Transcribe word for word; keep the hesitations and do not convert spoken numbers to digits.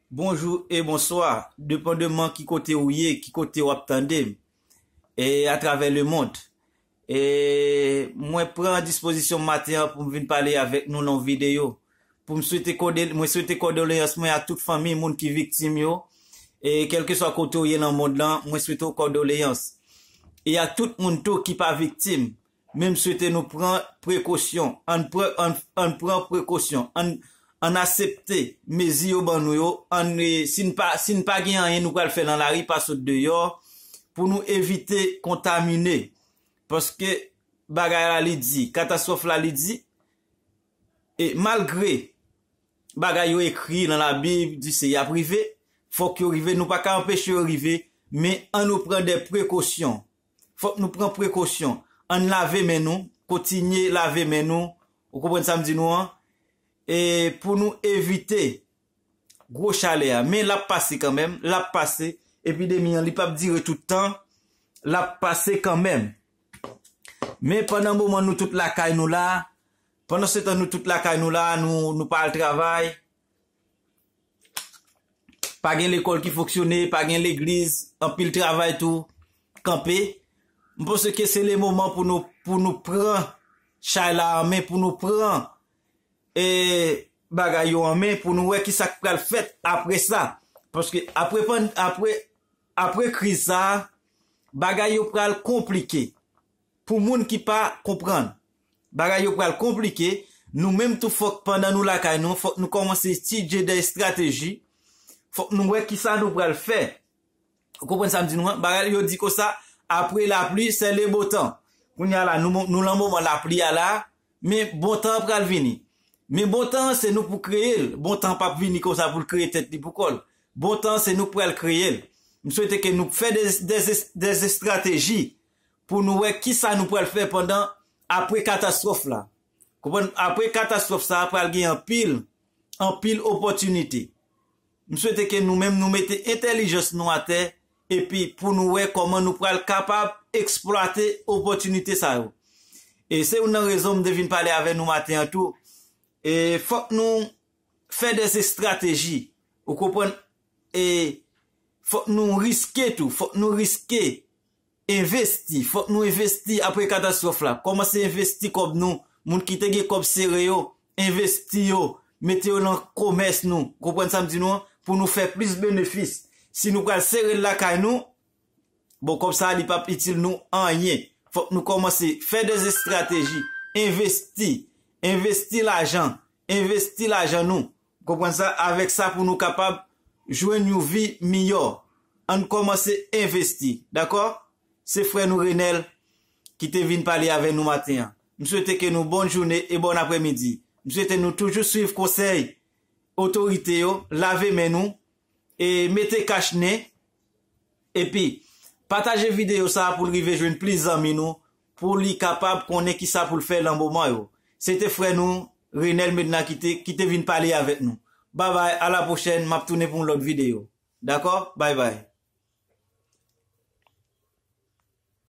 Bonjou e bonswa, depandeman ki kote ou ye, ki kote w ap tande m, e atravè lemond. E mwen pran dispozisyon maten an pou m vin pale avèk nou nan yon videyo. Pou m swete kòde-, mwen swete kòdoleyans mwen a tout fanmi moun ki viktim yo. E kèlkeswa kote w ye nan mond lan, mwen swete w kòdoleyans. E a tout moun tou ki pa viktim, men m swete nou pran prekosyon. Ann pran, ann, ann pran prekosyon. Ann, ann aksepte mezi yo ban nou yo. Ann, e, si n pa, si n pa gen anyen nou pral fè nan lari, pa sot deyò pou nou evite kontamine. Paske bagay la li di, katastwòf la li di, e malgre bagay yo ekri nan Labib, di se y ap rive, fòk yo rive, nou pa ka anpeche yo rive, men ann nou pran de prekosyon. Fòk nou pran prekosyon. Ann lave men nou, kontinye lave men nou, ou konprann sa m di nou an? E pou nou evite gwo chalè a. Men l ap pase kanmenm, l ap pase. Epidemi an, li p ap dire tout tan, l ap pase kanmenm. Men pandan moman nou tout lakay nou la, pandan se tan nou tout lakay nou la, nou, nou pa al travay, pa gen lekòl ki fonksyone, pa gen legliz, anpil travay tou kanpe. M panse ke se le moman pou nou, pou nou pran chay la an men, pou nou pran, e, bagay yo an men, pou nou wè ki sa k pral fèt apre sa. Paske apre pan-, apre, apre kriz sa a, bagay yo pral konplike. Pou moun ki pa konprann, bagay yo pral konplike. Nou menm tou, fòk pandan nou lakay nou, fòk nou kòmanse etidye de estrateji. Fòk nou wè ki sa nou pral fè. Ou konprann sa m di nou an? Bagay yo di konsa, apre lapli, se le bon tan. Kounye a la, nou, nou lan moman lapli a la, men bon tan an pral vini. Men bon tan an, se nou pou kreye l. Bon tan an p ap vini konsa pou l kreye tèt li pou kò l. Bon tan an, se nou k pral kreye l. M swete ke nou fè de, de, de estrateji pou nou wè ki sa nou pral fè pandan, apre katastwòf la. Konprann? Apre katastwòf sa a, pral gen anpil, anpil opòtinite. M swete ke nou menm nou mete entèlijans nou atè, epi pou nou wè kòman nou pral kapab eksplwate opòtinite sa yo. E se youn nan rezon m te vin pale avè nou maten an tou. E fòk nou fè de estrateji, ou konprann? E fòk nou riske tou, fòk nou riske envesti, fòk nou envesti apre katastwòf la. Kòmanse envesti kòb nou. Moun ki te gen kòb sere yo, envesti yo, mete yo nan komès nou. Konprann sa m di nou an? Pou nou fè plis benefis. Si nou pral sere l lakay nou, bon, kòb sa a, li p ap itil nou anyen. Fòk nou kòmanse fè de estrateji, envesti, envesti lajan, envesti lajan nou. Konprann sa? Avèk sa pou nou kapab jwenn yon vi miyò. Ann kòmanse envesti, dakò? Se frè nou Renel ki te vin pale avè nou maten an. M swete ke nou bòn jounen e bòn aprèmidi. M swete nou toujou swiv konsèy otorite yo, lave men nou, e mete kach nen, epi pataje videyo sa a pou l rive jwenn plis zanmi nou, pou li kapab konnen ki sa pou l fè lan moman yo. Se te frè nou, Renel Medna ki te, ki te vin pale avèk nou. Babay, a la pwochèn, m ap tounen pou yon lòt videyo. Dakò? Bay bay.